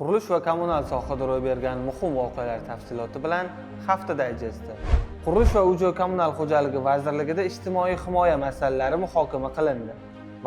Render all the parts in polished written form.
Qurilish va kommunal sohada ro'y bergan muhim voqealar tafsiloti bilan hafta dayjesti. Qurilish va uy-joy kommunal xo'jaligi vazirligida ijtimoiy himoya masalalari muhokama qilindi.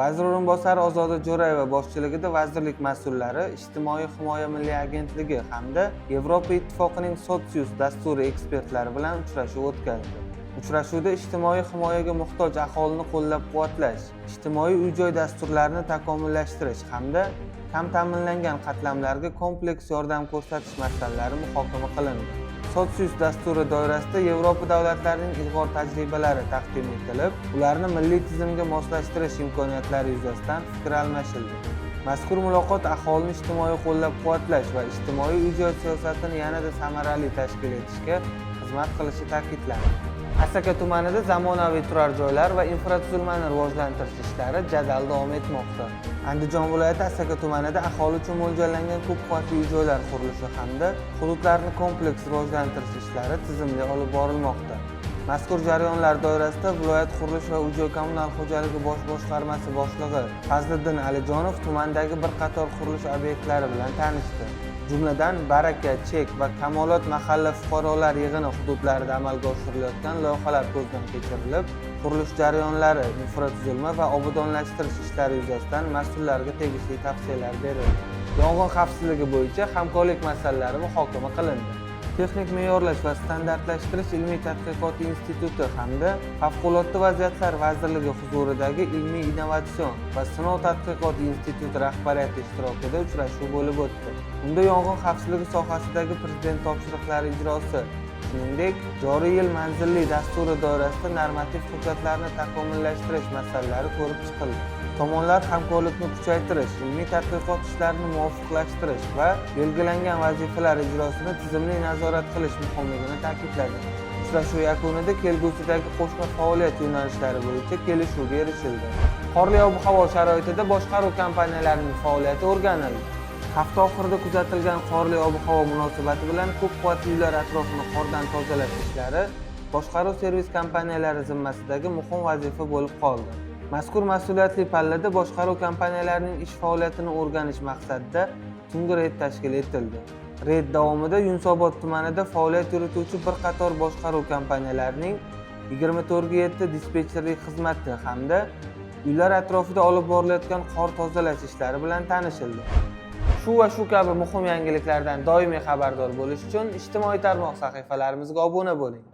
Vazir o'rinbosari Ozoda Jo'rayeva boshchiligida vazirlik mas'ullari Ijtimoiy himoya milliy agentligi hamda Yevropa Ittifoqining Sotsius dasturi ekspertlari bilan uchrashuv o'tkazdi. Uchrashuvda ijtimoiy himoyaga muhtoj aholini qo'llab-quvvatlash, ijtimoiy uy-joy dasturlarini takomillashtirish hamda kam ta'minlangan qatlamlarga kompleks yordam ko'rsatish masalalari muhokama qilindi. Sotsius dasturi doirasida Yevropa davlatlarining ilg'or tajribalari taqdim etilib, ularni milliy tizimga moslashtirish imkoniyatlari yuzasidan fikr almashildi. Mazkur muloqot aholini ijtimoiy qo'llab-quvvatlash va ijtimoiy uy-joy siyosatini yanada samarali tashkil etishga xizmat qilishi ta'kidlandi. Asaka tumanida zamonaviy turar joylar va infratuzilmani rivojlantirish ishlari jadal davom etmoqda. Andijon viloyati Asaka tumanida aholi uchun mo'ljallangan ko'p qavatli uy joylar qurilishi hamda hududlarni kompleks rivojlantirish ishlari tizimli olib borilmoqda. Mazkur jarayonlar doirasida viloyat qurilish va uy-joy kommunal xo'jaligi bosh boshqarmasi boshlig'i Fazliddin Alijonov tumandagi bir qator qurilish obyektlari bilan tanishdi. Jumladan, Baraka, Chek va Kamolot mahalla fuqarolar yig'ini hududlarida amalga oshirilayotgan loyihalar ko'zdan kechirilib, qurilish jarayonlari, infratuzilma va obodonlashtirish ishlari yuzasidan mas'ullarga tegishli tavsiyalar berildi. Yong'in xavfsizligi bo'yicha hamkorlik masalalari muhokama qilindi. Texnik me'yorlash va standartlashtirish ilmiy tadqiqot instituti hamda Favqulodda vaziyatlar vazirligi huzuridagi ilmiy innovatsion va sinov tadqiqot instituti rahbariyati ishtirokida uchrashuv bo'lib o'tdi. Unda yong'in xavfsizligi sohasidagi prezident topshiriqlari ijrosi, shuningdek, joriy yil manzilli dasturi doirasida normativ hujjatlarni takomillashtirish masalalari ko'rib chiqildi. Tomonlar hamkorlikni kuchaytirish, ilmiy tadqiqot ishlarini muvofiqlashtirish va belgilangan vazifalar ijrosini tizimli nazorat qilish muhimligini ta'kidladi. Uchrashuv yakunida kelgusidagi qo'shma faoliyat yo'nalishlari bo'yicha kelishuvga erishildi. Qorli ob-havo sharoitida boshqaruv kompaniyalarining faoliyati o'rganildi. Hafta oxirida kuzatilgan qorli ob-havo munosabati bilan ko'p qavatli uylar atrofini qordan tozalash ishlari boshqaruv servis kompaniyalari zimmasidagi muhim vazifa bo'lib qoldi. Mazkur mas'uliyatli pallada boshqaruv kompaniyalarining ish faoliyatini o'rganish maqsadida tungi reyd tashkil etildi. Reyd davomida Yunusobod tumanida faoliyat yurituvchi bir qator boshqaruv kompaniyalarining 24:7 dispetcherlik xizmati hamda uylar atrofida olib borilayotgan qor tozalash ishlari bilan tanishildi. Shu va shu kabi muhim yangiliklardan doimiy xabardor bo'lish uchun ijtimoiy tarmoq sahifalarimizga obuna bo'ling.